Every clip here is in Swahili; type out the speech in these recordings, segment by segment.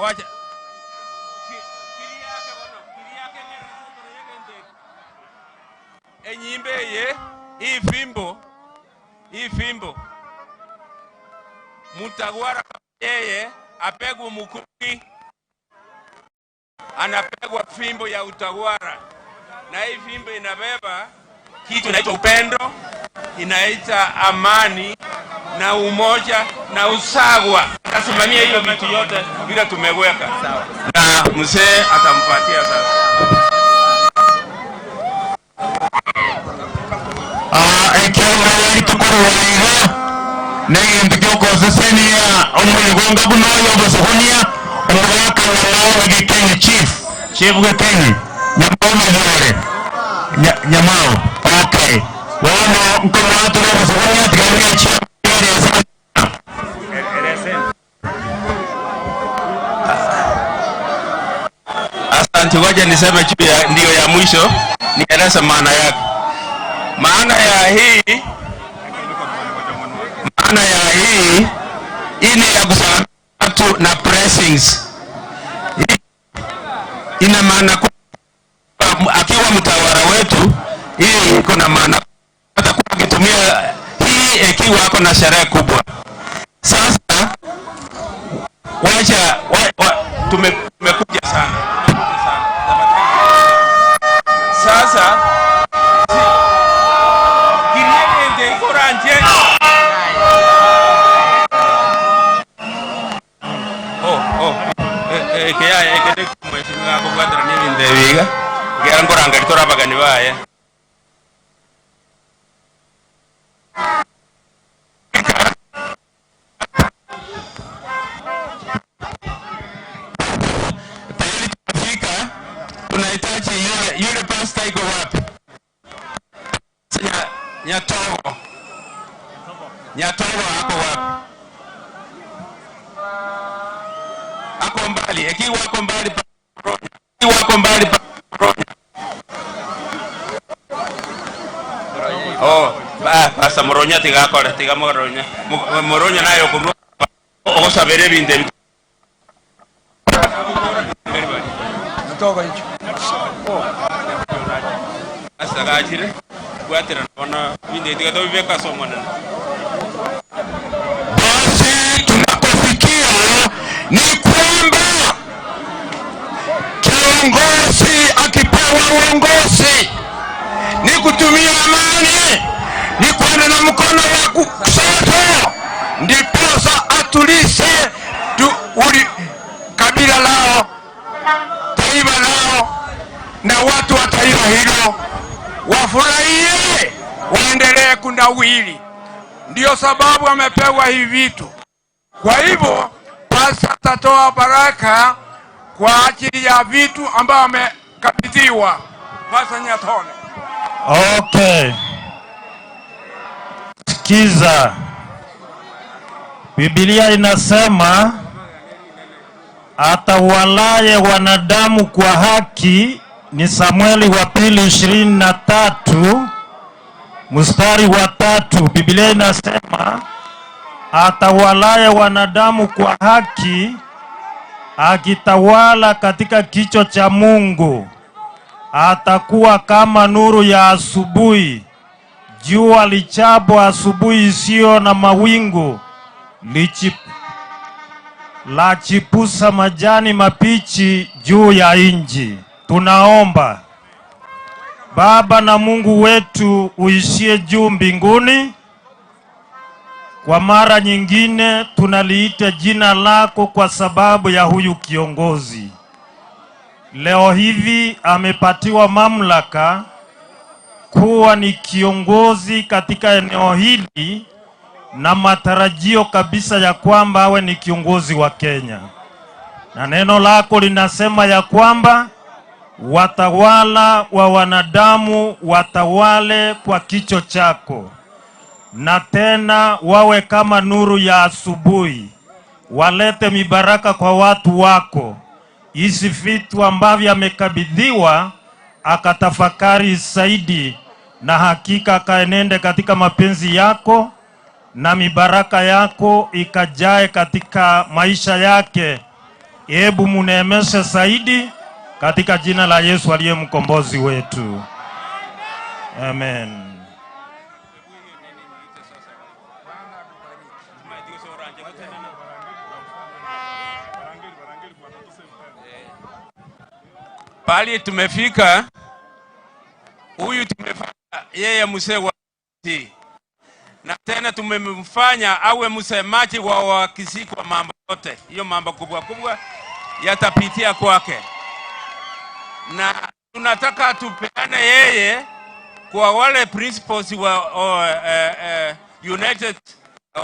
Wacha kiriake bono kiriake ng'ere enyimbe eye ifimbo ifimbo mutagwara yeye apegwe mukuki, anapegwa fimbo ya utawara, na hii fimbo inabeba kitu inaitwa upendo, inaita amani na umoja na usawa. Atasimamia hiyo vitu yote vile tumeweka, na mzee atampatia sasa. Ekiombe negintu giokosesenia omuigonga buno oyo ogosogonia omogaka nyamao Gikenyi chief chief Gikenyi nyamao mayore nyamao okay bono nkomwatura ogosogonia tigaria chief. Asante, wacha niseme juu ya ndio ya mwisho, nieleze maana yake. Maana ya hii, maana ya hii, hii ni ya kusalamia watu na blessings. Hii ina maana kwamba akiwa mtawala wetu, hii iko na maana atakuwa akitumia hii ikiwa ako na sherehe kubwa. Sasa wacha tumekuja sana. Tumekuja sana. Sasa kiriende ikoranje. Oh, oh. Kea ekede mheshimiwa akobwatana n'ebintu ebiga kera nkoranga ritora abagani baye. Tayari tumefika, tunahitaji yule pastor iko wapi? Nyatogo. Nyatogo ako wapi? Ako mbali, ikiwa ako mbali ikiwa ako mbali Oh, pasa Moronya tiga akore, tiga Moronya. Moronya nayo kurwa ogosabere ebintu ebi. Asa gachire bwatira bona bintu tiga tobibeka somona. Basi tunapofikia ni kwamba kiongozi akipewa uongozi ni kutumia amani, ni kwenda na mkono wa kushoto, ndiposa atulize kabila lao, taifa lao, na watu wa taifa hilo wafurahie, waendelee kunawiri. Ndio sababu amepewa hivi vitu. Kwa hivyo pasta atatoa baraka kwa ajili ya vitu ambavyo amekabidhiwa. Pasta Nyatone. Okay. Sikiza. Biblia inasema atawalaye wanadamu kwa haki, ni Samueli wa pili 23 mstari wa 3. Biblia inasema atawalaye wanadamu kwa haki, akitawala katika kicho cha Mungu, atakuwa kama nuru ya asubuhi, jua lichapo asubuhi isiyo na mawingu, lachipusa majani mabichi juu ya inji. Tunaomba Baba na Mungu wetu uishie juu mbinguni, kwa mara nyingine tunaliita jina lako kwa sababu ya huyu kiongozi. Leo hivi amepatiwa mamlaka kuwa ni kiongozi katika eneo hili, na matarajio kabisa ya kwamba awe ni kiongozi wa Kenya. Na neno lako linasema ya kwamba watawala wa wanadamu watawale kwa kicho chako, na tena wawe kama nuru ya asubuhi, walete mibaraka kwa watu wako. Hizi vitu ambavyo amekabidhiwa akatafakari zaidi, na hakika akaenende katika mapenzi yako, na mibaraka yako ikajae katika maisha yake, Hebu muneemeshe zaidi katika jina la Yesu aliye mkombozi wetu. Amen. Pali tumefika, huyu tumefanya yeye mzee wa na tena tumemfanya awe msemaji wa Wakisii kwa mambo yote. Hiyo mambo kubwa kubwa yatapitia kwake, na tunataka tupeane yeye kwa wale principals wa United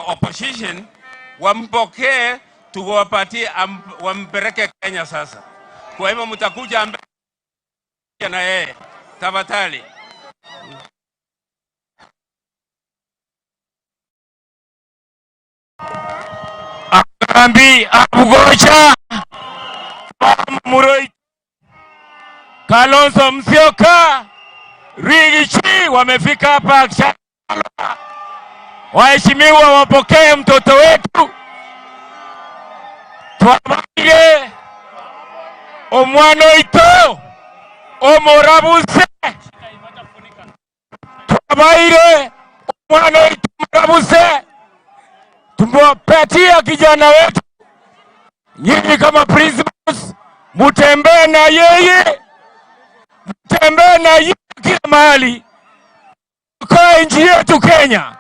Opposition wampokee, tuwapatie, wampeleke Kenya sasa. Kwa hivyo mtakuja mbele na yeye tafadhali. Agambi Abugocha Muroi Kalonzo Musyoka Rigathi wamefika hapa. Waheshimiwa wapokee mtoto wetu, twabagire omwana oito omurabuse, twabaire omwana oito omurabuse, tumewapatia kijana wetu. Nyinyi kama principals mutembee na yeye, mutembee na yeye kila mahali kwa nchi yetu Kenya.